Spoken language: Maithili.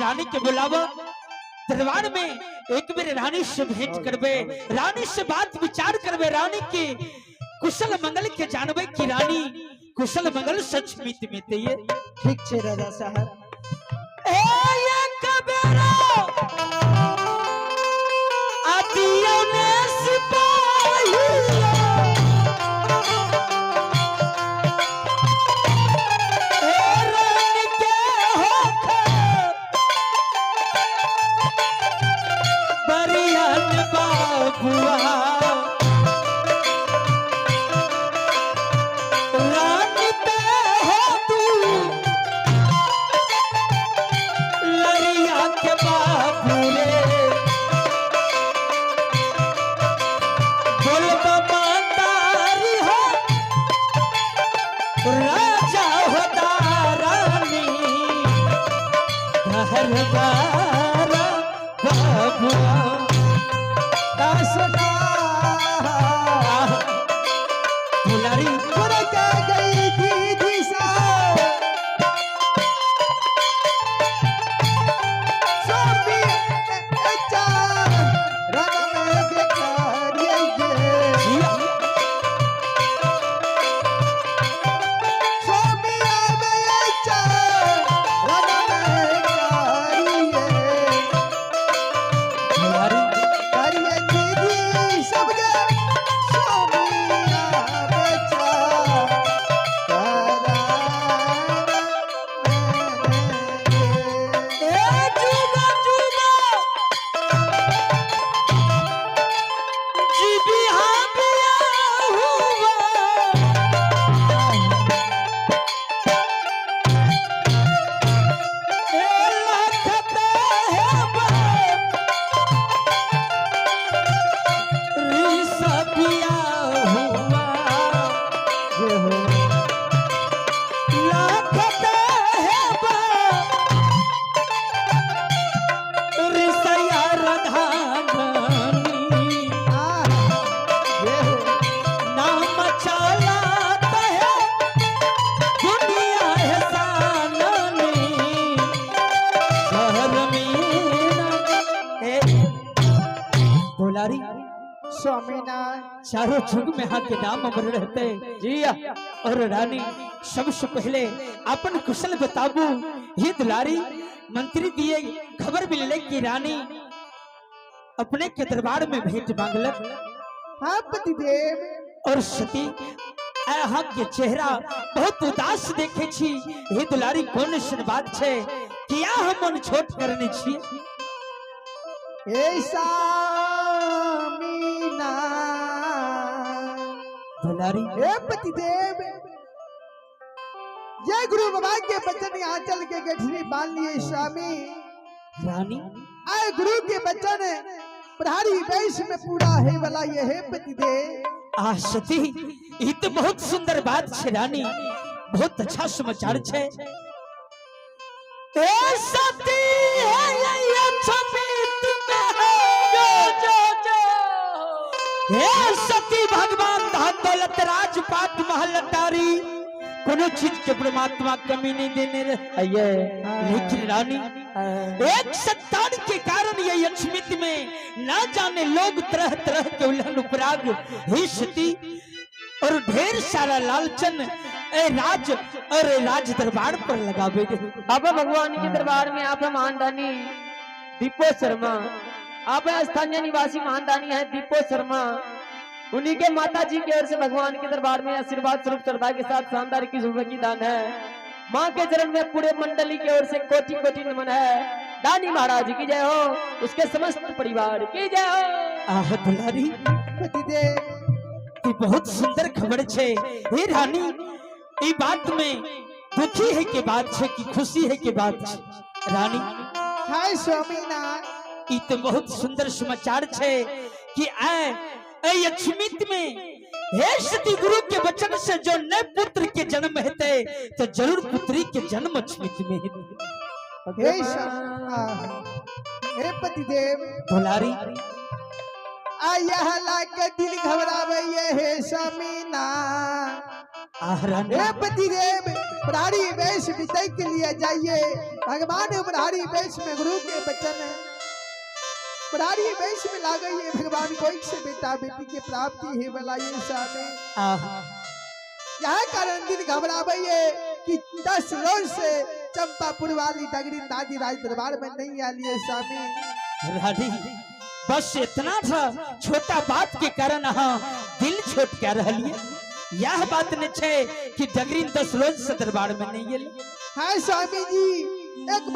रानी के बुलावा दरबार में एक बेर रानी से भेंट करबे, रानी से बात विचार करबे, रानी के कुशल मंगल के जानबे कि रानी कुशल मंगल सच मित मित ये। ठीक छे राजा साहब। ए एक बेरा आदियो ने सिपाही ए रानी के होखे बरियन बाबुआ, रानी ते हो तू लड़िया के बाबू रे, बोल बाबा तारी हो राजा होता रानी घर बारा बाबुआ। दासना दुलारी गुरु के गई दीदी सा स्वामी चार रण में के कार्य जी स्वामी आवे चार रण में कार्य दुलारी कार्य दीदी सबके स्वामी आवे चार ए जुगा जुगा जी बिहा बिया हुआ ए लखते है ऋषा बिया हुआ, लखते है ऋषया रधानी नाम चलाता है दुनिया है साननी शहर में ना। ए दुलारी स्वामीनारायण चारों जुग में हाँ के नाम अमर रहते जी और रानी सबसे पहले अपन कुशल बताबू। हे दुलारी, मंत्री दिए खबर मिलले कि रानी अपने के दरबार में भेंट मांगलक। हाँ पतिदेव। और सती अहाँ के चेहरा बहुत उदास देखे छी। हे दुलारी, कौन सन बात छे, किया हम मन छोट करने छी? हे स्वामीनारायण दुलारी हे पतिदेव, जय गुरु बाबा के बचन यहाँ चल के गठरी बांध लिए स्वामी। रानी आए गुरु के बचन प्रहारी वैश में पूरा है वाला ये है पतिदेव। आ सती, ई तो बहुत सुंदर बात छे रानी, बहुत अच्छा समाचार छे। ए सती है ये छपित में है। जो जो जो हे सती, भगवान धन दौलत राजपाट महल अटारी कोनो चीज के परमात्मा कमी नहीं देने रहे, लेकिन रानी एक संतान के कारण ये अछमित में ना जाने लोग तरह तरह के उल्हन उपराग। हे सती, और ढेर सारा लालचन ए राज और राज दरबार पर लगावे रहे। आप भगवान के दरबार में आप महानदानी दीपो शर्मा, आप स्थानीय निवासी महानदानी है दीपो शर्मा, उन्हीं के माता जी की ओर से भगवान के दरबार में आशीर्वाद स्वरूप श्रद्धा के साथ शानदार 21 रुपए की दान है। माँ के चरण में पूरे मंडली की ओर से कोटि कोटि नमन है। दानी महाराज की जय हो, उसके समस्त परिवार की जय हो। आह दुलारी, पतिदेव, ई बहुत सुंदर खबर छे। हे रानी, ई बात में दुखी है के बात छे कि खुशी है के बात छे रानी? हाय स्वामीनारायण, ई तो बहुत सुंदर समाचार छे कि आए ए अक्षमित में हे सती गुरु के वचन से जो नए पुत्र के जन्म हेते तो जरूर पुत्री के जन्म अक्षमित में हेते। हे स्वामीनारायण, हे पतिदेव, दुलारी, आया लाके दिल घबरावे ये हे स्वामीनारायण। आह रानी, हे पतिदेव, प्राणी वेश विजय के लिए जाइए। भगवान बुढ़ारी वेश में गुरु के बचन है। बुढ़ारी वेश में ला गई है भगवान कोई से बेटा बेटी के प्राप्ति है वाला ये स्वामी। आहा। यह कारण दिन घबरावे है कि 10 रोज से चंपापुर वाली डगरी दादी राज दरबार में नहीं आली है स्वामी। रानी बस इतना था छोटा बात के कारण अहाँ दिल छोट के रहलिए। यह बात नहीं छे कि डगरीन 10 रोज से दरबार में नहीं गेल। हाँ स्वामी जी एक